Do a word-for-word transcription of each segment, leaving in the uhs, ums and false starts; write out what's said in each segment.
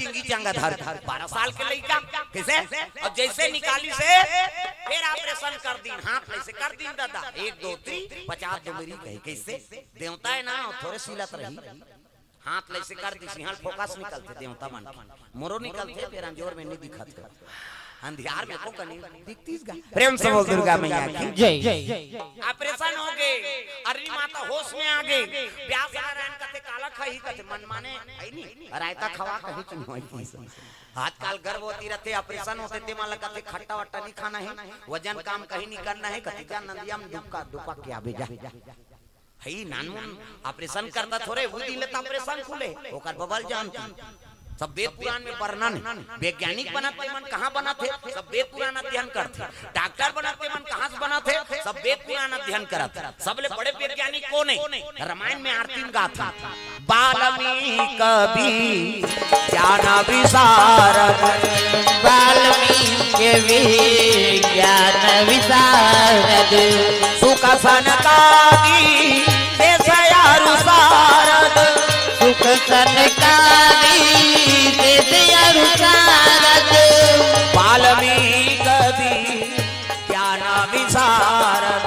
जिंदगी चंगा धर, बारह साल के लइका। कइसे? अउ जइसे निकालिस हे, फेर ऑपरेशन कर दिन, हाथ ल अइसे कर दिन दादा, एक दो तीन, पचास दो मेरी कहे। कइसे? देवता हे ना, थोरे सिलत रही। हाथ ल अइसे कर दिस, इहाँ फोकस निकलथे देवता मन के। मोरो निकलथे, फेर अंजोर में नइ दिखत हे। अंधियार में को कनी दिखतिस गा। प्रेम से बोल दुर्गा मैया की जय। ऑपरेशन हो गे, अरनी माता होश में आ गे। व्यास नारायण कथे, "काला खाही?" कथे, "मन माने है नी, रायता खवा कहीं चुनवाई।" आजकल गर्भवती रथे, ऑपरेशन होथे, ते मन ल कथे, "खट्टा वट्टा नइ खाना हे, वजन काम कहीं नइ करना हे।" कथे, "जा नंदिया में डुबका, डुबक के आबे जा।" हई नानमुन ऑपरेशन करता थोरे, वो दिन ले त ऑपरेशन खुले, ओकर बबल जानती। सब वेद पुराण में वर्णन हे। वैज्ञानिक बनत ते मन कहाँ बनत हे? सब वेद पुराण अध्ययन करथे। डॉक्टर बनत ते मन कहाँ से बनत हे? सब वेद पुराण अध्ययन करत हे। सबले बड़े वैज्ञानिक कोन हे? रामायण में आरती में गाथे, वाल्मीकि ज्ञान विशारद। वाल्मीकि ज्ञान विशारद। सुख सनकादि देश अरु सारद। सुख सनकादि देश अरु सारद। वाल्मीकि ज्ञान विशारद।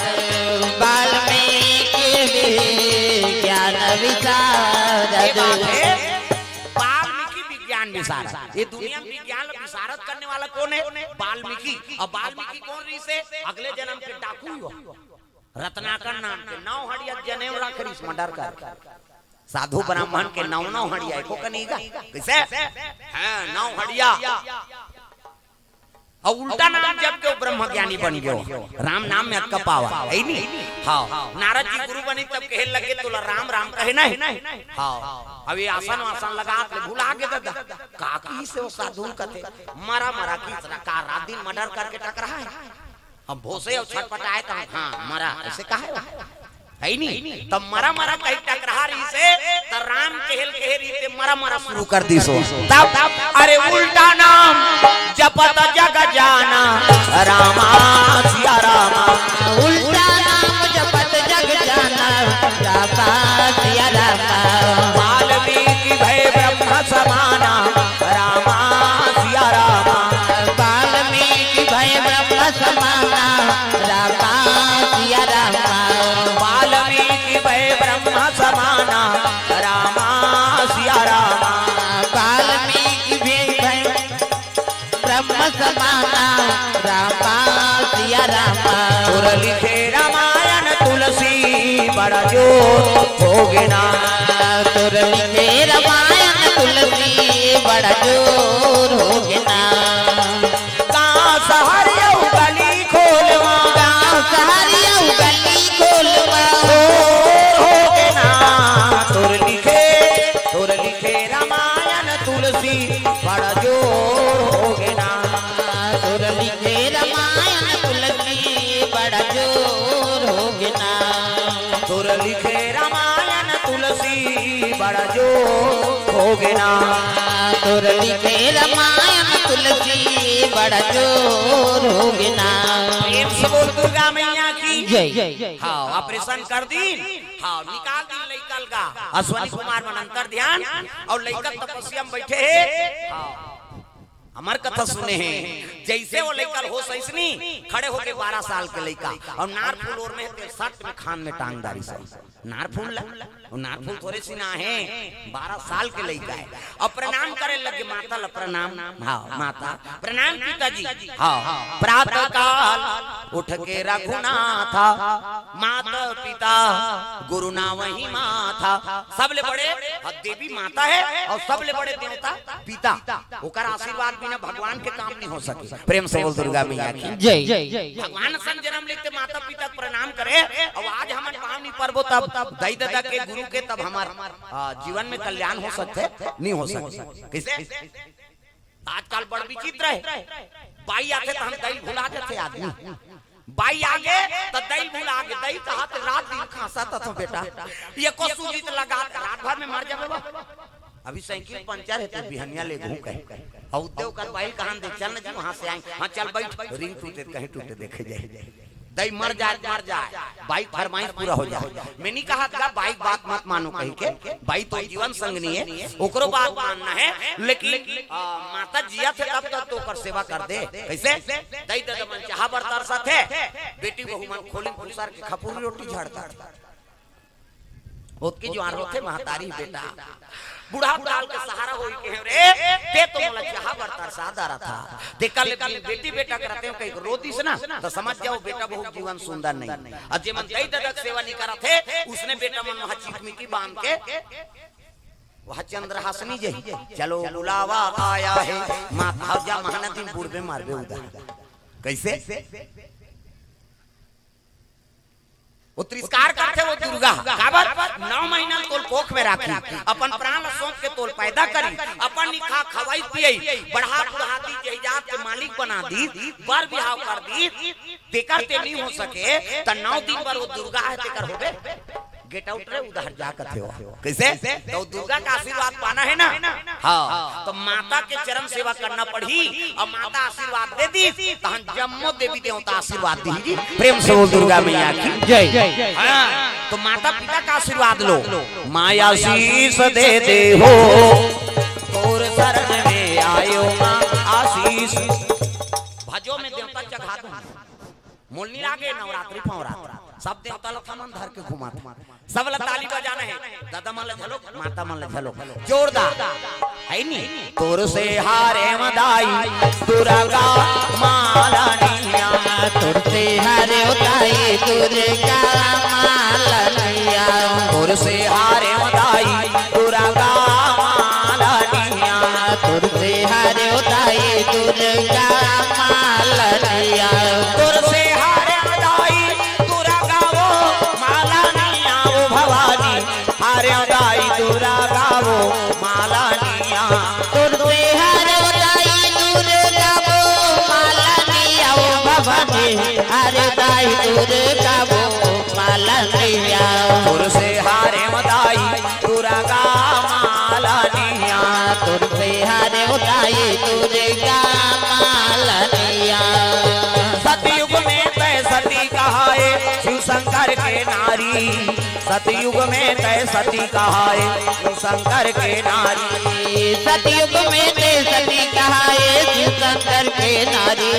वाल्मीकि ज्ञान विशारद। ये बात हे, वाल्मीकि विज्ञान विशारद। ये दुनिया में विज्ञान विशारद करने वाला कोन हे? वाल्मीकि। अउ वाल्मीकि कोन रहिस हे? अगले जनम के डाकू ही हो। रत्नाकर नाम के, नौ हड़िया जनेऊ रख रहिस, मर्डर कर। साधु ब्राह्मण के नौ नौ हड़िया, एको कनी गा। कइसे? हाँ, नौ हड़िया। अउ उल्टा नाम जप के वो ब्रह्मज्ञानी बन गयो। राम नाम में अतका पावर हे नी। हाँ, नारद जी गुरु बनिस तब कहे लगे, "तोला राम राम कहे नहीं।" हाँ, अब ये आसन वासन लगा के भुला गे दादा। का कहिस हे वो साधु कथे, मरा मरा कहिस, का रात दिन मर्डर करके टकराय। अब भोसे अउ छटपटाय त, "हाँ, मरा," अइसे कहे। हे नी? त मरा मरा कहि टकराय रहिस हे, त राम कहे ल कहे रहिस ते मरा मरा शुरू कर दिस हो। तब, अरे उल्टा नाम जपत जग जाना, रामा सिया रामा। उल्टा नाम जपत जग जाना, रामा सिया रामा। वाल्मीकि भए ब्रह्म समाना, रामा सिया रामा। वाल्मीकि भए ब्रह्म समाना, रामा सिया रामा। वाल्मीकि भए ब्रह्म समाना, रामा सिया रामा। वाल्मीकि भए ब्रह्म समाना, रामा सिया रामा। तोर लिखे रामायण तुलसी बड़ा जोर होगे ना। तोर लिखे रामायण तुलसी बड़ा जोर होगे ना। गाँव शहर अउ गली खोलवा। गाँव शहर अउ गली खोलवा। शोर होगे ना। तोर लिखे, तोर लिखे रामायण तुलसी बड़ा जोर होगे ना। तोर लिखे रामायण तुलसी बड़ा जोर होगे ना। तोर लिखे रामायण तुलसी बड़ा जोर होगे ना। तोर लिखे रामायण तुलसी बड़ा जोर होगे ना। प्रेम से बोल दुर्गा मैया की जय। हाँ, ऑपरेशन कर दिन। हाँ, निकाल दिन लइका ल गा। अश्विनी कुमार मन अंतर ध्यान अउ लइका तपस्या में बइठे हे। हाँ। हमर कथा सुने हे, जइसे वो लइका ल होस आइस नी, खड़े होके बारह साल के लइका, अउ नार फूल ओर में हे ते सट में खान में टांग डारिस हे। नार फूल ला, वो नार फूल थोरे सिना हे, बारह साल के लइका हे। अउ प्रणाम करे लगे, माता ला प्रणाम, हाँ, माता, प्रणाम पिताजी, हाँ, प्रातः काल उठ के रघुनाथा, माता पिता गुरु नावहिं माथा। सबले बड़े, हाँ, देवी माता हे अउ सबले बड़े देवता पिता। ओकर आशीर्वाद बिना भगवान के काम नइ हो सके। प्रेम से बोल दुर्गा मैया की जय। भगवान असन जनम लेते माता पिता के प्रणाम करे, अउ आज हमन पाँव नइ परबो तब दई ददा के गुरु के तब हमर, आ, जीवन में कल्याण हो सकथे, नइ हो सकथे। कइसे? आजकल बड़ विचित्र हे, बाई आथे त हम दई भुला जाथे आदमी। बाई आगे त दई भुला गे, दई कहा त रात दिन खांसत हस बेटा, एको सूजी त लगा त रात भर में मर जाबे बा। अभी साइकिल पंचर हे त बिहनिया लेगहूं कहे। अउ देव कर बाई कहां दे, "चल न जी वहां से आए।" "हाँ चल बइठ, रिंग टूटे कहीं टूटे देखे जाए।" दई मर जाए, मर जाए, बाई फरमाइश पूरा हो जाए। मैं नहीं कहा था बाई बात मत मानो कही के, बाई तो जीवन संगनी है, ओकरो बात मानना है, लेकिन, आ, माता जिया थे तब तक तो ओकर सेवा कर दे। कैसे? दई ददा मन चाहा बर तरसा थे, बेटी बहू मन खोली खुसर के खपुरी रोटी झाड़ता। ओतकी जुआर होथे महतारी बेटा, बुढ़ा काल के सहारा होई के रे, ते तो मोला चाहा बर तरसा डारा था। तेकर ले बेटी बेटा करते हो कहीं रो दिस ना, तो समझ जाओ बेटा बहुत जीवन सुंदर नहीं। और जे मन दई ददा के सेवा नहीं करत हे, उसने बेटा मन वहाँ चिकमिकी बांध के, वहाँ चंद्रहासनी जही, चलो बुलावा आया है, माता जा महानदी में बुड़बे मारबे उधर। कैसे? वो तिरस्कार करथे वो दुर्गा। काबर? नौ महीना तोल कोख में राखी, अपन प्राण ला सौंप के तोल पैदा करी, अपन निखा खवाई पियई, बढ़ा बुढ़ा दी, जायदाद के मालिक बना दी, बर बिहाव कर दी, तेकर ते नहीं हो सके, त नौ दिन बर वो दुर्गा है, तेकर होबे? Get out रे, उधर जा कथे हो। कैसे? तो दुर्गा का आशीर्वाद पाना है ना? हाँ, तो माता के चरण सेवा करना पड़ही, और माता आशीर्वाद दे दी, तहन जम्मो देवी देवता आशीर्वाद दी जी। प्रेम से बोल दुर्गा मैया की जय। हाँ, तो माता पिता का आशीर्वाद लो। माँ आशीष दे दे हो, तोर शरण में आयो माँ आशीष। भजो में देवता चघा दो। मोल नहीं लागे नवरात्रि फवरात्रि। सब देवता ला थमन धर के घुमात। सब ला ताली बजाना है। दादा मन ला झलो, माता मन ला झलो। जोरदार। है नी? तोर से हारे मदाई दुर्गा मालनिया। तोर से हारे उताई दुर्गा मालनिया। तोर से हारे मदाई दुर्गा मालनिया। तोर से हारे उताई दुर्गा मालनिया। तोर से हारे उताई दुर्गा वो मालनिया वो भवानी। हारे उताई दुर्गा वो मालनिया। तोर से हारे उताई दुर्गा वो मालनिया वो भवानी। हारे उताई दुर्गा वो मालनिया। तोर से हारे उताई दुर्गा मालनिया। तोर से हारे उताई दुर्गा मालनिया। सतयुग में तय सती कहाए शिव शंकर के नारी। सतयुग में तय सती कहाए शिव शंकर के नारी। सतयुग में तय सती कहाए शिव शंकर के नारी।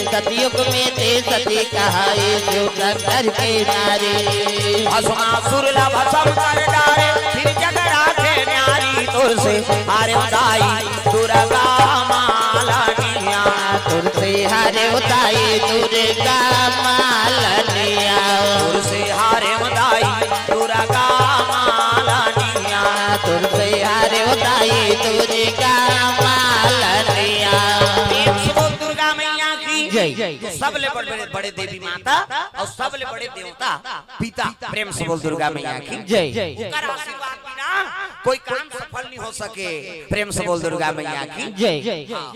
सतयुग में ते सती कहाए शिव शंकर के नारी। भस्मासुर ला भस्म कर डारे, फिर जग राखे न्यारी। तोर से हारे उताई दुर्गा मालनिया। तोर से हारे उताई दुर्गा मालनिया। तोर से हारे उताई दुर्गा मालनिया। तोर से हारे उताई दुर्गा मालनिया। प्रेम से बोल दुर्गा मैया की जय। तो सबले बड़े, बड़े, बड़े देवी माता और सबले बड़े देवता पिता। प्रेम से बोल दुर्गा मैया की जय। ओकर आशीर्वाद बिना कोई काम सफल नहीं हो सके। प्रेम से बोल दुर्गा मैया की जय। हाँ।